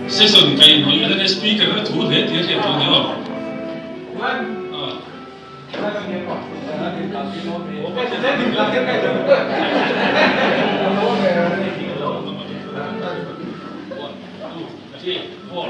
Session ka inhnawih vel a nia speaker a thu hle tih a hriat tawh a ni aw. One, two, three, four.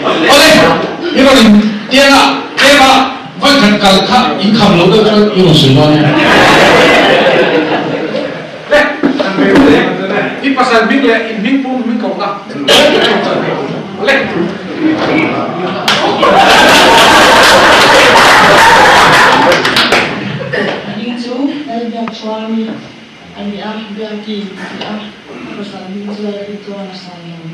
Awle, i rawn in tiang a, tlem a vawikhat kal kha in kham lo deuh chuan i rawn sawi dawn nia. Le, kan ve u le, i pasal hming leh in hming pum hming kohna le. Hming chu Lalbiakchhuani a ni a, Biaki a ti a, a pasal hming chu Lalrinchuan a sawi lo ni.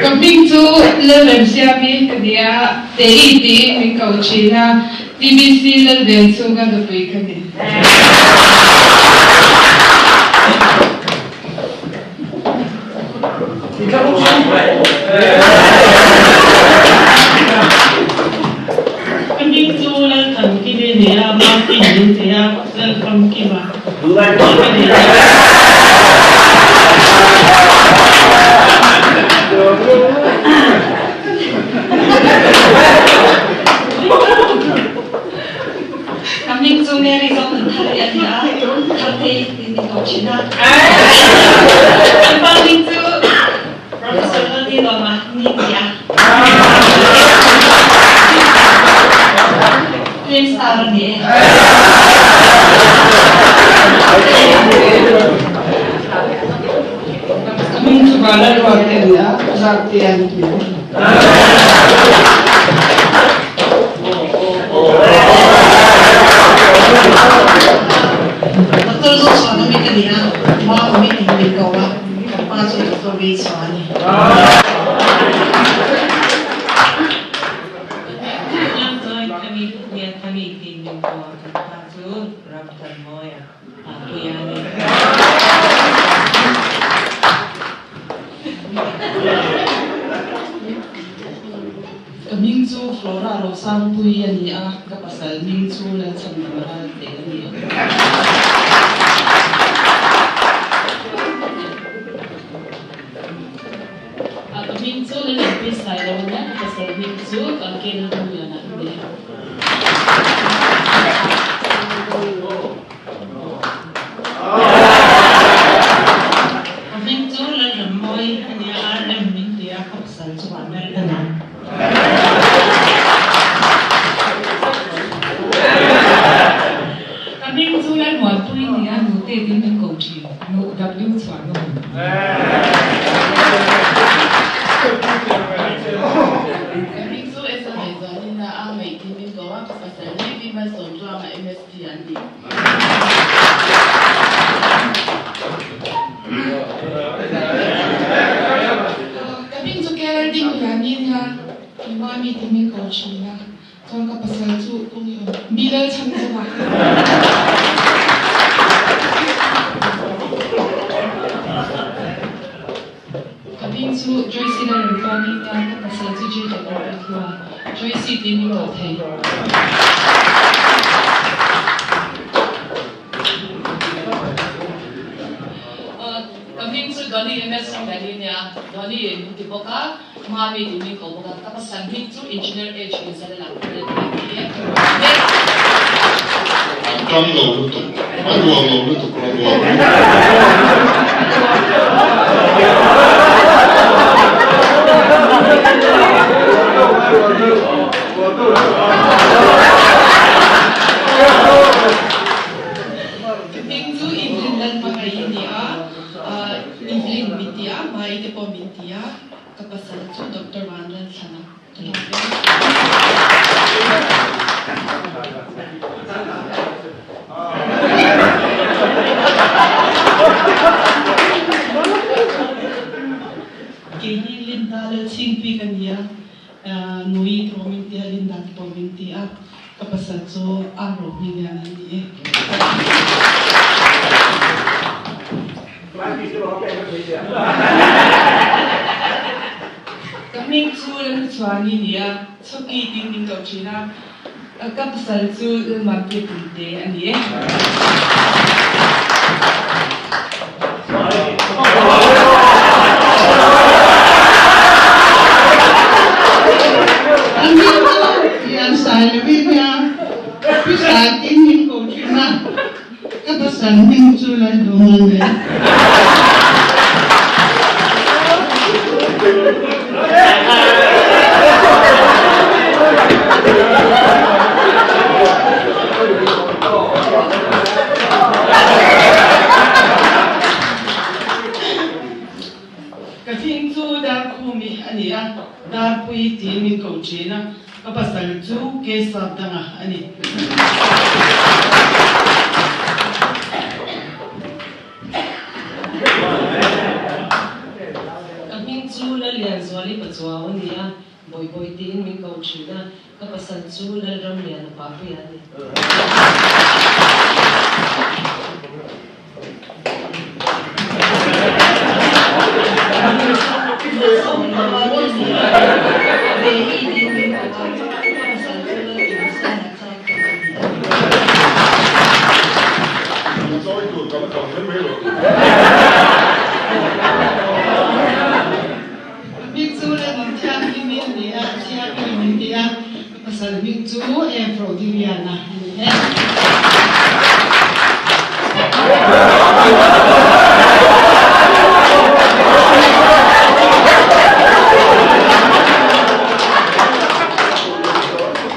Ka hming chu Lalremsiami ka ni a, Tei tiin min ko thin a, TBC Lalven chhunga nupui ka ni. Ka hming chu Lalthankimi a ni a, Martin min ti a, Lalfamkima ka ni a. Ka hming chu Mary Zohmunthari a ni a, Thartei tiin min ko thin a. Kan pa hming chu Professor Lalni Lawma ni ti a. Film star a ni e. Ka hming chu Vanlalruate a ni a, Zakte an ti a. Doctor Zochhuana mi ka ni a, ma awm in min ko a, ka pa chu Doctor Veichhua a ni. Ka hming chu Flora Rosangpui a ni a, ka pasal hming chu Lalchhandama Ralte a ni. Ka hming chu Lalengpui Sailo a ni a, ka pasal hming chu Kalke Lalhungliana a ni. Ka hming chu Lalrammawi a nia, RM min ti a, ka pasal chu Vanlal a ni. Ka hming chu Lalmuanpui a nia, Nute tin min ko thin, Nu W chhuah nu. Ka hming chu Esa Ngaihzualina a, Ngaih tin min ko a, ka pasal hi Vimal Sawmtuanga MSP an ni. Ka hming chu Kel Ding Liani a nia, Mami ti min ko thin a, chuan ka pasal chu kawng i awm Bilal chhan zawk a. Ka hming chu Joyce Lalremtluangi a nia, ka pasal chu JW Tlua, Joyce tiin min ko thei. Ka hming chu Donny MS Ramdani a nia, Donny min ti bawk a, Mami tiin min ko bawk a, ka pasal hming chu Engineer H Rizalala a ni e. An ṭang lo lutuk, a nuam lo lutuk, a nuam. Mai te pawh min ti a, ka pasal chu Doctor Vanlalthlana ka lo be. Kei hi Linda Lalchhingpui ka ni a, Nui te pawh min ti a, Linda te pawh min ti a, ka pasal chu a ro hming lian a ni e. Ka hming chu Lalhnuchhuani ni a, Chhawki tiin min koh thin a, ka pasal chu Lalmuanpuia Pumte a ni e. Ka hming chu Liansailawii nia, Pi Satin min koh thin a, ka pasal hming chu Lalduhna a ni. Ka hming chu Darkhumi a ni a, Darpui tiin min ko thin a, ka pasal chu Kesap danga a ni. Ka hming chu Lallianzuali Pachuau a ni a, Bawibawi tiin min ko thin a, Ka pasal chu Lalramliana Papuia a ni. Hming chu Lemon Thianghlim i a ni a, Thianghlim min ti a, ka pasal hming chu Efro Diliana a ni e.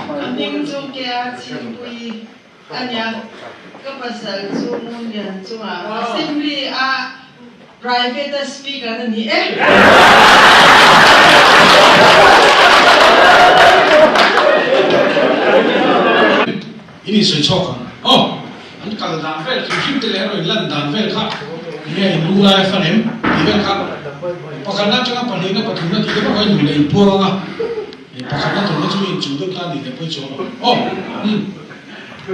Ka hming chu Kea Chhingpuii a nia, ka pasal chu Ngunlian chungah Assembly a Private a speaker a ni e. In insawi chhuak ang. Aw, an kal dan vel hrim hrim te leh an rawn lan dan vel kha enge in lu lai a fan em tih vel kha pakhatna atanga pahnihna pathumna tih te pawh kha in duh leh in puang ang a, pakhatna thumna chu in chu deuh ta nih leh pawi chuang lo. Aw, umm. A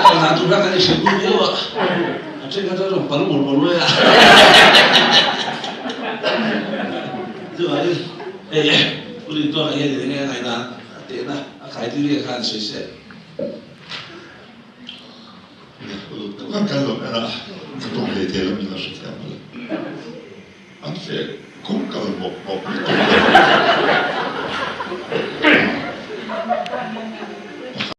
kal dan tur kha kan inhrilh bik viau a, a then kha chuan rawn pal mawlh mawlh mai a. Chuvangin hei Pu Rintuaka hian eng nge a ngaihdan a tehna a criteria kha an sawi se. Uluk deuh kan kal lo en a, ka tawng hlei thei lo min la hrethiam a le. An feh kawng kal mawp mawp lutuk lo.